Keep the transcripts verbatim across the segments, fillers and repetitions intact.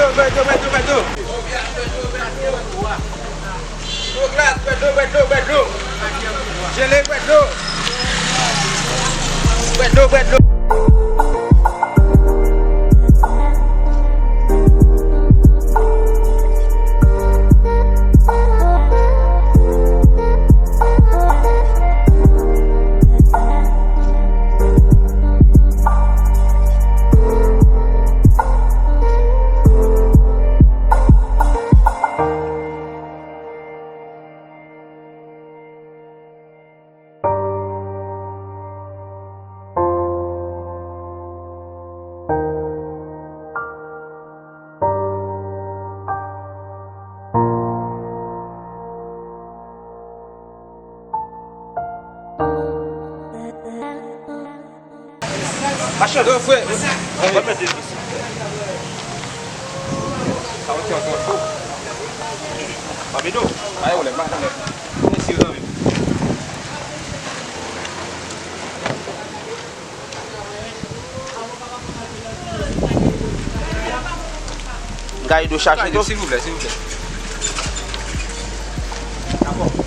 Bwè dlo, bwè dlo, bwè dlo. Douglas, bwè dlo, bwè dlo, bwè dlo. Jele, bwè dlo. Bwè dlo, bwè dlo. Machann dlo, frè. Ban m mete dlo, silvouplè. Sa mete ankò cho. Mami dlo. Ay, ou lè, mwen, mwen. Mèsi, zanmi. M ka ede w chache tou? Silvouplè, silvouplè.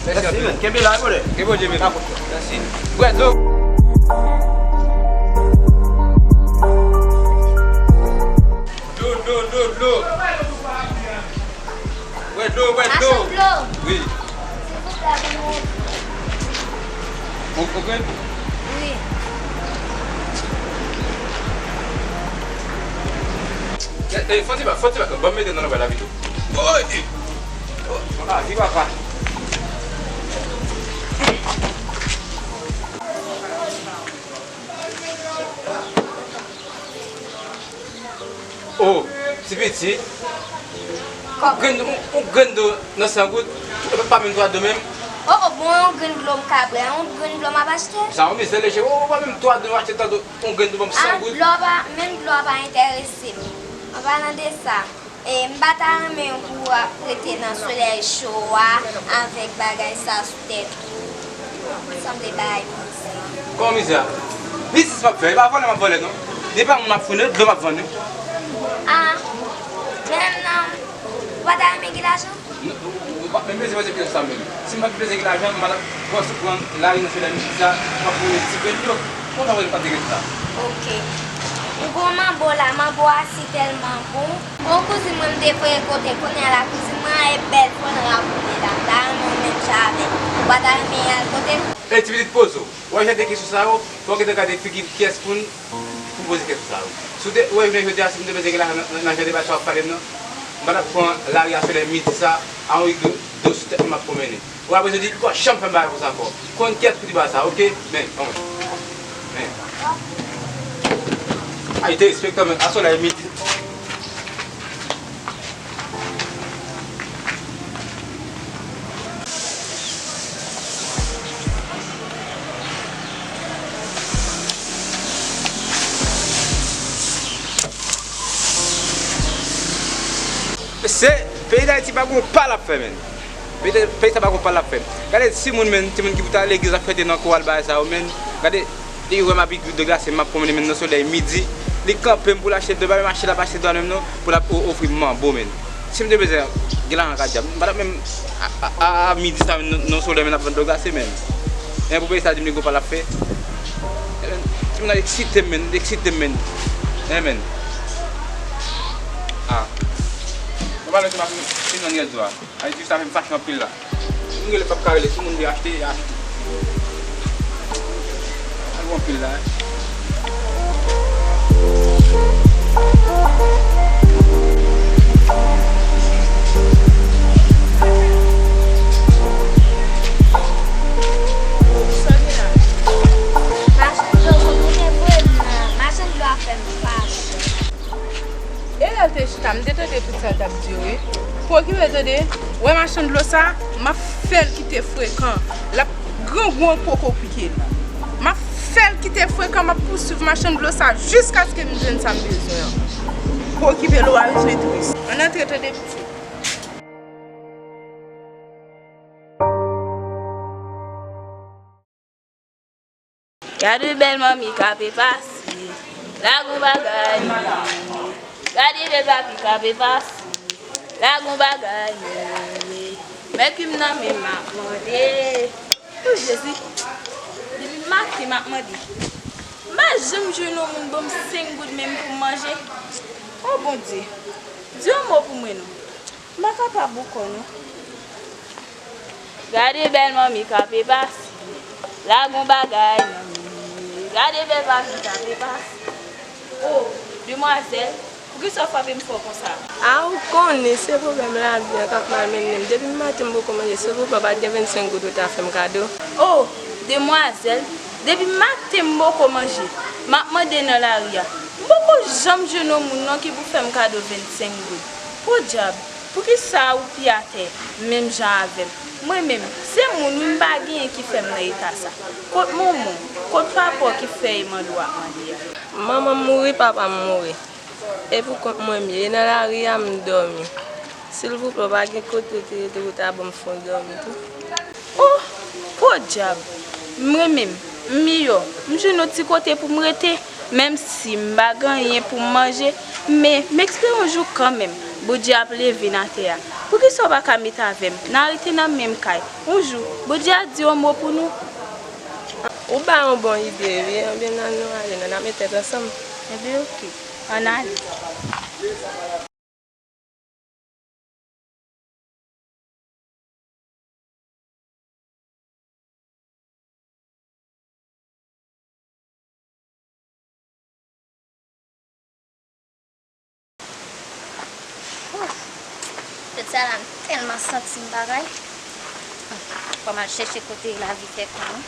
Mèsi anpil. Kenbe la, wi, brother. Ke Bondye beni w. Mèsi. Bwè dlo. Dlo, dlo, dlo, dlo. Bwè dlo, bwè dlo. Machann dlo. Wi. Silvouplè, pou nou. Ou, ou konprann? Wi. E, e, fò ti ba, fò ti ba, ban m mete nan lòbay la pito. Oy! Ah, vi papa. Oh, ti piti. Kòman? Grenn, yon, yon grenn dlo nan san goud, pa menm twa dlo menm. Oh, oh, bon, yon grenn dlo m ka bwè, yon grenn dlo m ap achte. Sa yon mizè leche, oh, pa menm twa dlo m achte twa dlo, yon grenn dlo ban m san goud. Ah, dlo a pa, menm dlo a pa enterese m. An palan de sa, e, m pa ta renmen pou w ap rete nan solèy cho a avèk bagay sa sou tèt ou. Sanble bay mizè. Kòman mizè a? Biznis m ap fè, e pa vòlè m ap vòlè non. Li pa moun m ap founen, dlo m ap vann wi. Ah, men non, ou pa ta renmen gen lajan? Non, ou, ou pa menm bezwen panse kèk sa menm. Si m pa t bezwen gen lajan, m pa t ap panse pran lari nan solèy midi sa, m ap founen ti grenn dlo. Konsa mwen pa t gen sa. Ok. M gon manbo la, manbo a si tèlman bon. Gon kouzin mwen m te voye kote, kounye a la kouzin mwen an e bèl fò nan raboule la. M ta renmen w menm jan avè m. Ou pa ta renmen al kote l? Ey, ti pitit poze w. W ap jan de kesyon sa yo, fò w gentan gade figi pyès moun pou poze kesyon sa yo. Si w te, w wè jounen jodi a, si m te bezwen gen lajan nan, nan, nan jan de bagay sa w ap pale m nan, m pa t ap pran lari a solèy midi sa, a yon rig dlo sou tèt mwen m ap pwomennen. Ou pa bezwen di, ou pa janm fè m bagay konsa ankò. Konn kiyès pou di bagay sa, oke? Men, anmwey. Men. Ay, derespektan, men, aswè la e midi. Se, peyi Dayiti pa gon pa l ap fè, menn. Peyi, peyi sa pa gon pa l ap fè. Gade timoun, menn, timoun ki pou ta legliz ap fete nan koral bagay sa yo, menn. Gade, li wè m ap bouyi dlo glase, m ap pwomennen, menn, nan solèy midi. Li kanpe m pou l achte dlo, pa menm achte l ap achte dlo a menm non, pou l ap o-, ofri m manbo, menn. Si m te bezwen gen lajan ka dyab, m pa t ap menm a, a, a, a midi sa, menn, nan, nan solèy, menn, ap vann dlo glase, menn. Men pou peyi sa di m li gon pa l ap fè. Timoun nan eksite m, menn, li eksite m, menn. Hein, menn. Ah. Mwen pa lè se pa fin, fin nan rèl dlo a. Ay, di sa fè m fache anpil la. M rele m p ap ka rele, si moun vle achte, achte. Al bon anpil la. Machann dlo, konbyen vre m nan? Machann dlo a fè m fache. E lè l te chita, m te tande tout sa l t ap di yo, wi. Pwokipe tande, wè machann dlo sa, m ap fè l kite frekan. L ap grangou an poko pike l. M ap fè l kite frekan, m ap pouswiv machann dlo sa jiskaske m jwenn sa m bezwen an. Pwokipe l, w a jwenn tris. Ann antre tande pitit. Gade bèl manmi k ape pase. La gon bagay. Gade bèl papi k ap pase. La gon bagay, men men. Men ki m nan men m ap mande. O Jezi. Depi maten m ap mande. M pa janm jwenn yon moun ban m senk goud menm pou m manje. O Bondye. Di yon mo pou mwen non. M pa kapab ankò non. Gade bèl manmi k ap pase. La gon bagay manmi. Gade bèl papi k ap pase. O, demwazèl, poukisa w frape m fò konsa? A, ou konnen se pwoblèm lavi an k ap malmennen m. Depi maten m poko manje, silvouplè, w pa t gen vennsenk goud ou ta fè m kado? O, demwazèl, depi maten m poko manje, m ap mande nan lari a. M poko janm jwenn yon moun non ki pou fè m kado vennsenk goud. Podyab, poukisa ou pi atè menm jan avè m? Mwen menm, se moun wi m pa genyen ki fè m nan eta sa. Kot manman w? Kot papa w ki fè e mande w ap mande a? Manman m mouri, papa m mouri. E poukont mwen m ye, e nan lari a m dòmi. Silvouplè, w pa gen kote w te rete pou w ta ban m fon dòmi tou? O, podyab! Mwen menm, m miyò, m jwenn yon ti kote pou m rete, menm si m pa gen anyen pou m manje, men m espere yon jou kanmenm, Bondye ap leve n atè a. Poukisa w pa ka met avè m, n a rete nan menm kay? Yon jou, Bondye a di yon mo pou nou. Ou bay yon bon ide, wi, ebyen, ann nou ale, n ap met tèt ansanm. Ebyen, oke, ann ale. Tèt sa la, m tèlman santi m bagay. Fò m al chèche kote lavi fè konnen.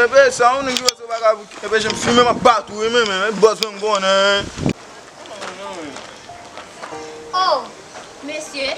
Enpe sa ou nèg yo se vagabon. Enpe jan m fimen m ap bat ou wi men men bòs mwen m konnen. Oh, mesye.